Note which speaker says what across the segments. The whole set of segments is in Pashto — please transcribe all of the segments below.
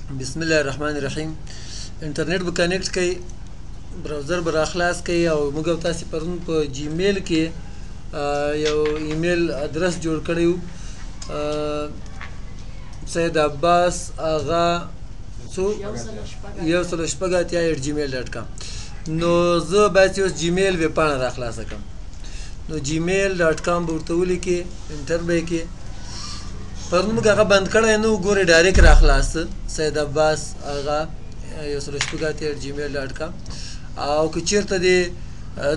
Speaker 1: بسم الله الرحمن الرحیم. انټرنیټ به connect کړئ، browser به راخلاص کړئ او موږ او تاسې پرون په جیمیل کې یو ایمیل ادرس جوړ کړی و، سید عباس آغا څو 186@gmail.com. نو زه باید چې اوس جیمیل ویبپاڼه راخلاصه کړم. نو gmail.com به ورته ولیکې، enter به یې کړې. پرون موږ هغه بند کړی نه و، ګورې direct راخلاص سید عباس آغا 186@gmail.com. او که چېرته دې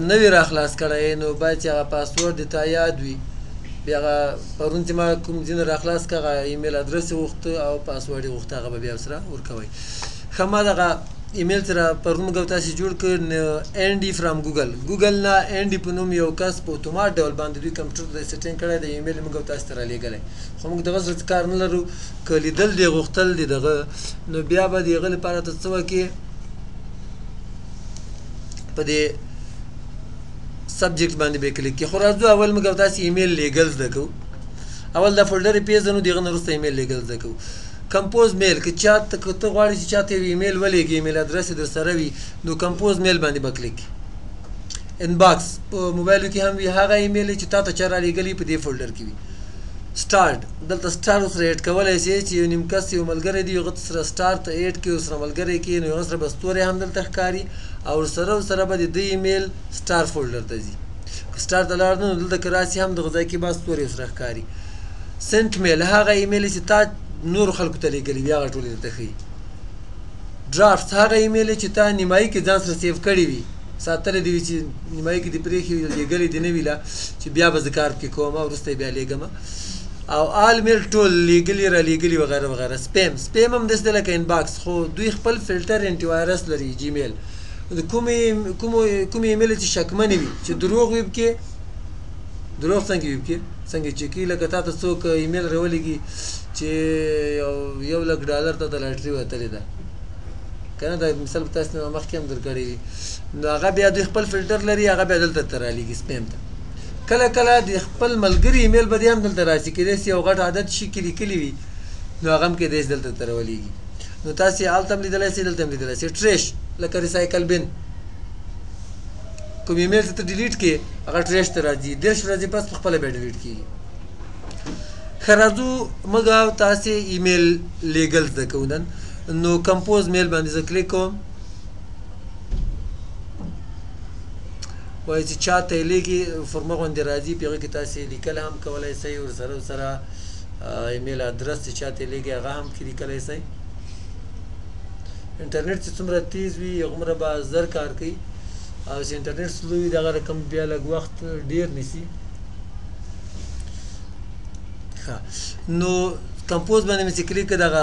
Speaker 1: نوی راخلاص کړی نو باید چې هغه پاسورډ دې تا یاد وي. بیا هغه پرون چې ما کوم ځینې راخلاص کړه، هغه ایمیل ادرس یې غوښته او پاسورډ یې غوښته، هغه به بیا ورسره ورکوئ. ښه، ما دغه ایمیل سره پرون موږ تاسې جوړ کړ، انډي from ګوګل. ګوګل نه انډي په نوم یو کس په اتومات ډول باندې دوی کمپیوټر ته setting کړی دی، ایمیل یې موږ تاسې ته رالیږلی. خو موږ دغه سره څه کار نه لرو. که لیدل دې غوښتل دې دغه، نو بیا به د هغه لپاره ته څه وکړې، په دې subject باندې به کلیک کړې. خو راځو اول موږ تاسې ایمیل لیږل زده کوو. اول دا folder یې پېژنو، د هغه نه وروسته ایمیل لیږل زده کوو. compose mail، که چاته که ته غواړې چې چاته یو ایمیل ولېږې، ایمیل ادرس یې درسره وي، نو compose mail باندې به کلیک کړې. inbox په موبایلو کې هم وي، هغه ایمیل چې تا ته چا رالیږلی په دې folder کې وي. starred، دلته star ورسره add کولی شې چې یو نیم کس یو ملګری دی، هغه سره star ته add کړې، ورسره ملګری کړې، نو هغه سره به ستوری هم دلته ښکاري او ورسره به د ده ایمیل star folder ته ځي. که star ته لاړ نه، نو دلته که راسي هم دغه ځای کې به ستوری ورسره ښکاري. sent mail، هغه ایمیل چې تا نورو خلکو ته لیږلي وي، هغه ټولې درته ښیي. draft، هغه ایمیل چې تا نیمایي کې ځان سره save کړی وي، ساتلی دې وي چې نیمایي کې دې پرېښي وي، لیږلی دې نه وي لا، چې بیا به زه کار پکې کوم او وروسته یې بیا لیږم. او all mail ټول لیږلي را لیږلي وغیره وغیره. spam، spam هم داسې دی لکه inbox، خو دوی خپل فلټر antivirus لري جیمیل. د کومې ایمیل چې شکمنې وي، چې دروغ وي پکې، دروغ څنګه وي پکې، څنګه چې کړي، لکه تا ته څوک ایمیل راولېږي چې $100,000 ته د لاټري وتلې ده که نه، دا مثال به تاسې نه مخکې هم درکړی وي، نو هغه بیا دوی خپل فلټر لري، هغه بیا دلته ته رالیږي spam ته. کله کله د خپل ملګري ایمیل به دې هم دلته راشي، کېدای شي یو غټ عدد شي کې لیکلي وي، نو هغه هم کېدای شي دلته ته راولېږي. نو تاسې هلته هم لیدلی شئ، دلته هم لیدلی شئ. trash، لکه recycle bin، کوم ایمیل چې ته delete کړې هغه trash ته راځي، 30 ورځې پس په خپله بیا delete کېږي. ښه، راځو موږ او تاسې ایمیل لیږل زده کوو نن. نو compose mail باندې زه کلیک کوم، وایي چې چا ته یې لیږي فرمه غوندې راځي، په هغه کې تاسې لیکل هم کولی شئ، ورسره ورسره ایمیل ادرس چې چا ته یې لیږي هغه هم پکې لیکلی شئ. انټرنیټ چې څومره تیز وي هغومره به زر کار کوي، او چې انټرنیټ slow وي دغه رقم بیا لږ وخت ډېر نیسي. ښه، نو compose باندې مې چې کلیک کړ، دغه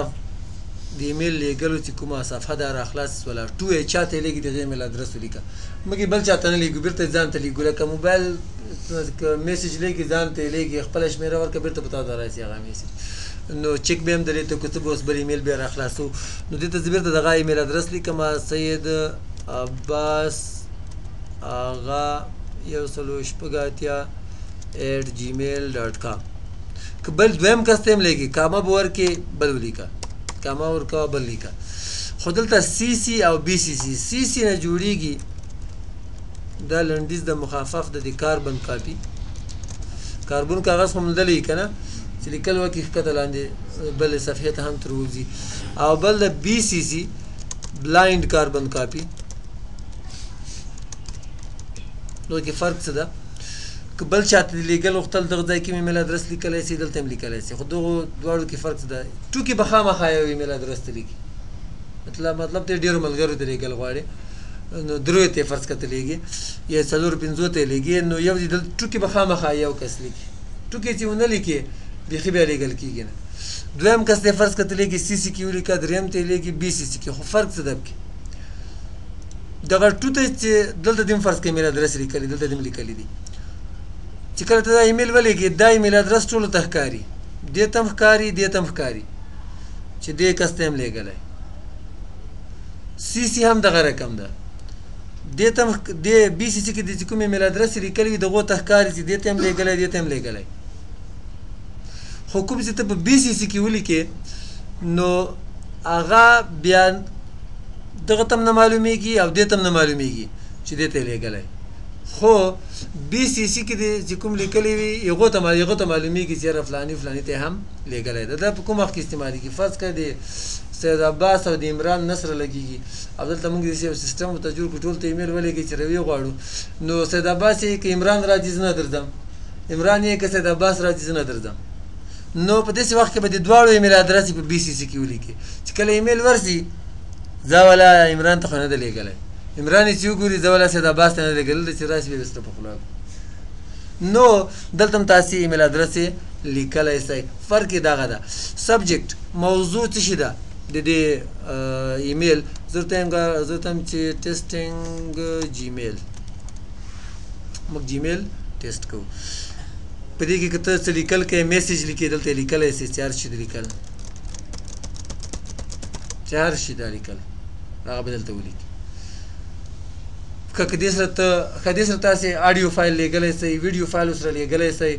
Speaker 1: د ایمیل لیږلو چې کومه صفحه ده راخلاص سوله، to یې چا ته یې لیږي د هغې ایمیل ادرس ولیکه. موږ یې بل چا ته نه لیږو، بېرته یې ځان ته لیږو. لکه موبایل که message لیږي ځان ته یې لیږي، خپله شمېره ورکړه، بېرته په تا ته راشي هغه message. نو چک به هم درې ته کو څه به اوس بل ایمیل بیا راخلاصو. نو دې ته زه بېرته دغه ایمیل ادرس لیکم، سید عباس آغا 186@gmail.com. که بل دویم کس ته هم لیږي، کامه به ورکړې بل ولیکه، کامه ورکوه بل لیکه. خو دلته سی سی او بی سی سی، سی سی نه جوړیږي، دا لنډیز د مخفف د carbon copy. کاربن کاغذ خو موندلی که نه، چې لیکل وکړي ښکته لاندې بلې صفحې ته هم تر وځي. او بل د بی سی سی، blind carbon copy. نو کې فرق څه ده؟ که بل چا ته دې لیږل غوښتل دغه ځای کې ایمیل ادرس لیکلی شي، دلته هم لیکلی شي، خو دغو دواړو کې فرق څه ده؟ to کې به خامخا یو ایمیل ادرس ته لیکي، مطلب ته ډېرو ملګرو ته لیږل غواړي، نو دریو ته یې فرض کړه ته لیږي یا څلورو پنځو ته یې لیږي، نو یو دې دلته to کې به خامخا یو کس لیکي، to کې چې ونه لیکي بیخي بیا لیږل کېږي نه. دویم کس ته فرض کړه ته لیږي سی سی کې ولیکه، دریم ته یې لیږي بی سی سی کې، خو فرق څه ده پکې؟ دغه to ته چې دلته دې هم فرض کړه ایمیل ادرس لیکلی، دلته دې هم لیکلی دی، چې کله ته دا ایمیل ولیږې دا ایمیل ادرس ټولو ته ښکاري، دې ته هم ښکاري، دې ته هم ښکاري چې دې کس ته هم لیږلی. سی سی هم دغه رقم ده، دې ته هم دې بی سی سی کې د چې کوم ایمیل ادرس یې لیکلی وي دغو ته ښکاري چې دې ته هم لیږلی، دې ته هم لیږلی. خو کوم چې ته په بی سی سی کې ولیکې نو هغه بیا دغه ته هم نه معلومیږي او دې ته هم نه معلومیږي چې دې ته یې لېږلی. خو بي سي سي کې دې چې کوم لیکلی وي هغو ته معلومیږي چې یاره فلاني فلاني ته یې هم لېږلی ده. دا په کوم وخت کې استعمالیږي؟ فرض کړه د سید عباس او د عمران نه سره لګېږي او دلته موږ داسې یو سیستم ورته جوړ کړو، ټول ته ایمیل ولېږي چې روي غواړو، نو سید عباس یې که عمران راځي زه نه درځم، عمران یې که سید عباس راځي زه نه درځم. نو په داسې وخت کې به د دواړو ایمیل ادرس په بي سي سي کې ولیکي چې کله ایمیل ورسي زه ولا عمران ته خو نه ده لېږلی، عمران یې چې وګوري زه ولا سید عباس ته نه ده لېږلی، چې راشي بیا به سره په خوله. نو دلته هم تاسې ایمیل ادرس یې لیکلی سئ. فرق یې دغه ده. subject موضوع څه شي ده د دې ایمیل؟ زه ورته وایم چې testing Gmail، موږ Gmail test کوو. په دې کې که ته څه لیکل کوې، message لیکې، دلته یې لیکلی سې چې هر شي د لیکل، چې هر شي دا لیکل هغه به دلته ولیکي. که دې سره ته که دې سره تاسې audio file لېږلی سئ، video file ورسره لېږلی سئ.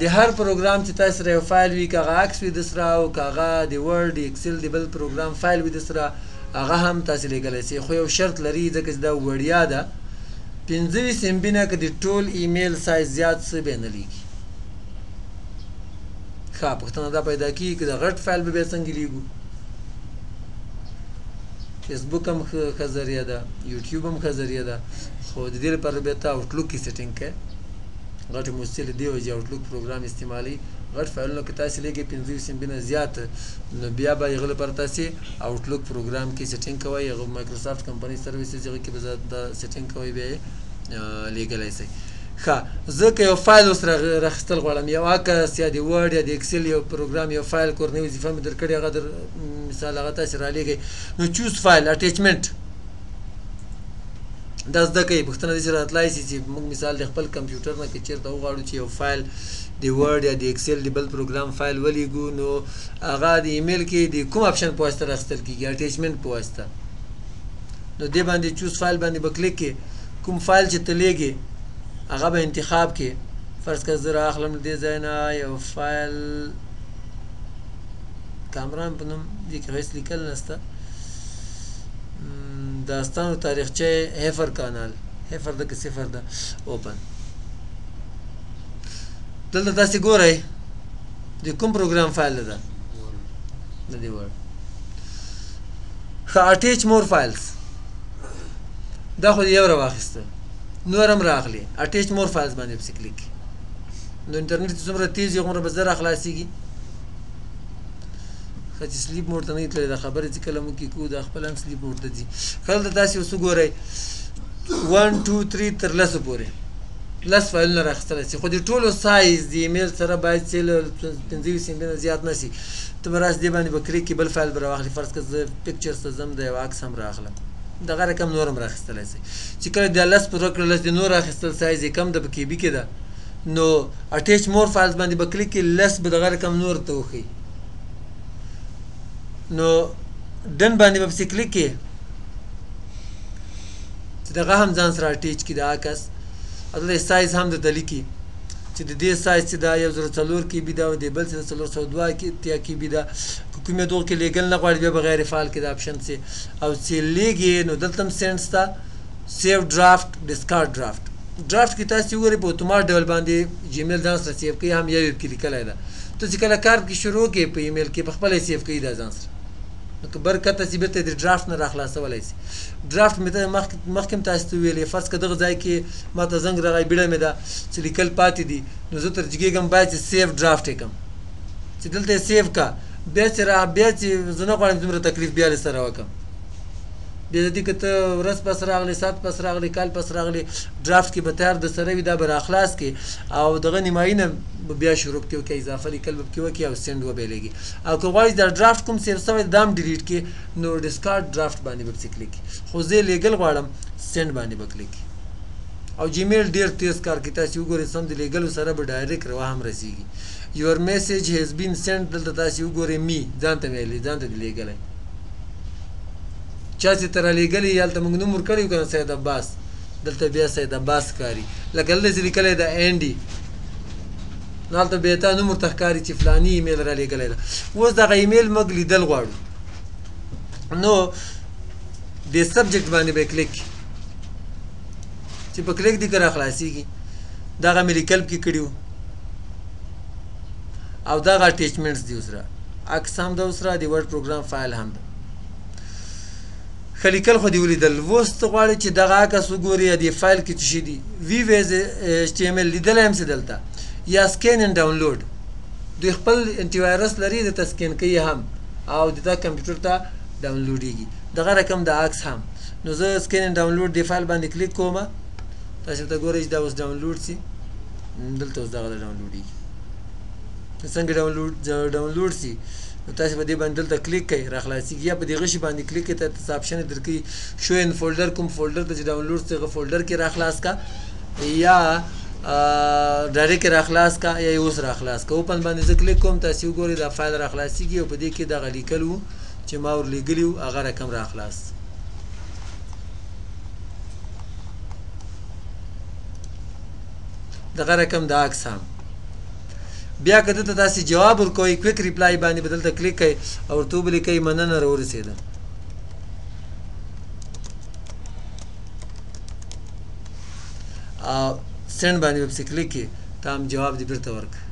Speaker 1: د هر پروګرام چې تاسې سره یو فایل وي، که هغه عکس وي د سره او که هغه د Word، Excel، د بل پروګرام فایل وي د سره، هغه هم تاسې لېږلی سئ. خو یو شرط لري، ځکه چې دا وړیا ده، 25 MB نه که د ټول ایمیل سایز زیات څه بیا نه لېږي. ښه پوښتنه دا پیدا کېږي که د غټ فایل به بیا څنګه لېږو؟ فیسبوک هم ښه ذریعه ده، یوټیوب هم ښه ذریعه ده، خو د دې لپاره بیا ته Outlook کې setting کوې. غټې موسسې له دې وجې Outlook پروګرام استعمالوي. غټ فایلونه که تاسې لېږئ 25 MB نه زیات، نو بیا به هغه لپاره تاسې Outlook پروګرام کې setting کوئ، هغه Microsoft company services هغه کې به دا setting کوئ، بیا یې لېږلی سئ. ښه زه که یو فایل اوس راخیستل غواړم، یو عکس یا د Word یا د Excel یو پروګرام یو فایل، کورنۍ وظیفه مې درکړې، هغه در مثال هغه تاسې رالیږئ، نو choose file attachment دا زده کوئ. پوښتنه داسې راتلای سي چې موږ مثال د خپل کمپیوټر نه که چېرته وغواړو چې یو فایل د Word یا د Excel د بل پروګرام فایل ولیږو، نو هغه د ایمیل کې د کوم option په واسطه راخیستل کېږي؟ attachment په واسطه. نو دې باندې choose file باندې به کلیک کړې، کوم فایل چې ته لیږې هغه به انتخاب کړې. فرض کړه زه رااخلم له دې ځای نه یو فایل کامران په نوم، دې کې خو هېڅ لیکل نشته، داستان و تاریخچه هفر کانال، هفر ده که صفر ده، open. دلته تاسې ګورئ د کوم پروګرام فایل ده؟ د دې Word. ښه attach more files، دا خو یو راواخیسته، نور هم راغلي. attach more files باندې پسې کلیک، نو انټرنیټ چې څومره تیز وي هغومره به زر خلاصېږي. ښه چې sleep mode ته نه وي تللی، دا خبرې چې کله موږ کې کوو دا خپله هم sleep mode ته ځي. ښه دلته تاسې اوس وګورئ 1 2 3 تر 10 پورې 10 فایلونه راخیستلی سي، خو د ټولو سایز د ایمیل سره باید چې له 25 MB نه زیات نه سي. ته به راسې دې باندې به کلیک کړې، بل فایل به راواخلې. فرض کړه زه pictures ته ځم، د یو عکس هم رااخلم، دغه رقم نور هم راخیستلی سي. چې کله دا 10 پوره کړل، 10 د نور راخیستل سایز یې کم ده، په KB کې ده، نو attach more files باندې به کلیک کړې، 10 به دغه رقم نور ته وښیي. نو done باندې به پسې کلیک کړې چې دغه هم ځان سره attach کړي د عکس، او دلته سایز هم درته لیکي چې د دې سایز چې دا 104 KB ده او د بل چې د 402 KB ده. که کوم یو دغو کې لېږل نه غواړي بیا به غیر فعال کړي دا option چې او چې لېږي، نو دلته هم send شته، save draft، discard draft. draft کې تاسې وګورئ په اتومات ډول باندې Gmail ځان سره save کوي، هم یو یو کې لیکلی ده. ته چې کله کار پکې شروع کړې په ایمیل کې په خپله یې save کوي دا ځان سره، نو که بر کته سي بېرته د draft نه راخلاصولی سي. draft مې ته مخکې هم تاسې ته وویلې، فرض که دغه ځای کې ما ته زنګ راغی، بیړه مې ده چې لیکل پاتې دي، نو زه تر جګېږم باید چې save draft یې کړم، چې دلته یې save کا، بیا چې بیا چې زه نه غواړم دومره تکلیف بیا له سره وکړم. بیا د دې که ته ورځ پس راغلې، ساعت پس راغلې، کال پس راغلې، draft کې به تیار د سره وي، دا به راخلاص کړې او دغه نیمایي نه به بیا شروع کړې وکړې، اضافه لیکل به پکې وکړې او send وبه یې لېږې. او که غواړې دا draft کوم save سوی دا هم delete کړې، نو discard draft باندې به پسې کلیک کړې. خو زه یې لېږل غواړم، send باندې به کلیک کړې. او Gmail ډېر تیز کار کوي، تاسې وګورئ سم د لېږلو سره به direct روا هم رسېږي. Your message has been sent، دلته تاسې وګورئ me ځان ته مې ځان ته دې لېږلی، چا چې ته رالیږلی یې هلته موږ نوم ورکړی و که نه، سید عباس، دلته بیا سید عباس ښکاري. لکه دلته چې لیکلی ده انډي، نو هلته بیا تا نوم ورته ښکاري چې فلاني ایمیل رالیږلی ده. اوس دغه ایمیل موږ لیدل غواړو، نو د subject باندې به کلیک چې په کلیک دې که راخلاصېږي، دغه مې لیکل پکې کړي وو او دغه attachments دي ورسره، عکس هم ده ورسره، د Word program file هم ده. ښه لیکل خو دې ولیدل. اوس ته غواړې چې دغه عکس وګورې یا دې فایل کې څه شي دي، view as HTML لیدلی هم سي دلته، یا scan and download. دوی خپل antivirus لري، درته scan کوي هم او د تا کمپیوټر ته ډاونلوډېږي. دغه رقم د عکس هم. نو زه scan and download دې فایل باندې کلیک کوم، تاسو ته ګورئ چې دا اوس ډاونلوډ سي. دلته اوس دغه ډاونلوډېږي. څنګه ډاونلوډ سي؟ نو تاسو په دې باندې دلته کلیک کړئ، راخلاصېږي. یا په دې غشي باندې کلیک کړئ، ته option درکوي show in folder، کوم folder ته چې ډاونلوډ سي هغه folder کې راخلاص کا، یا direct راخلاص کا، یا یې اوس راخلاص کا. open باندې زه کلیک کوم، تاسو وګورئ دا فایل راخلاصېږي او په دې کې دغه لیکل وو چې ما ورلېږلي وو هغه رقم راخلاص. دغه رقم د عکس هم. بیا که دلته تاسې جواب ورکوئ، quick reply باندې به دلته کلیک کوئ او ورته ولیکئ مننه راورسېده. او send باندې به پسې کلیک کړئ، ته هم جواب دې بېرته ورکړه.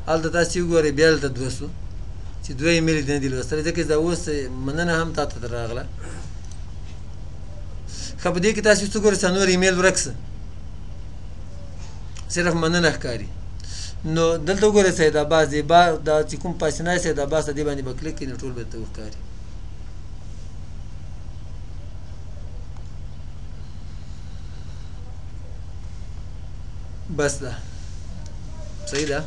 Speaker 1: هلته تاسې وګورئ بیا دلته دوه سو چې دوه ایمیل دې نه دي لوستلي، ځکه دا اوس مننه هم تا ته راغله. ښه په دې کې تاسې څه ګورئ چې نور ایمیل ورک سه، صرف مننه ښکاري. نو دلته وګورئ سید عباس دی، دا چې کوم پاسنی سید عباس دی باندې به کلیک کړئ، نو ټول به درته وښکاري. بس ده، صحیح ده.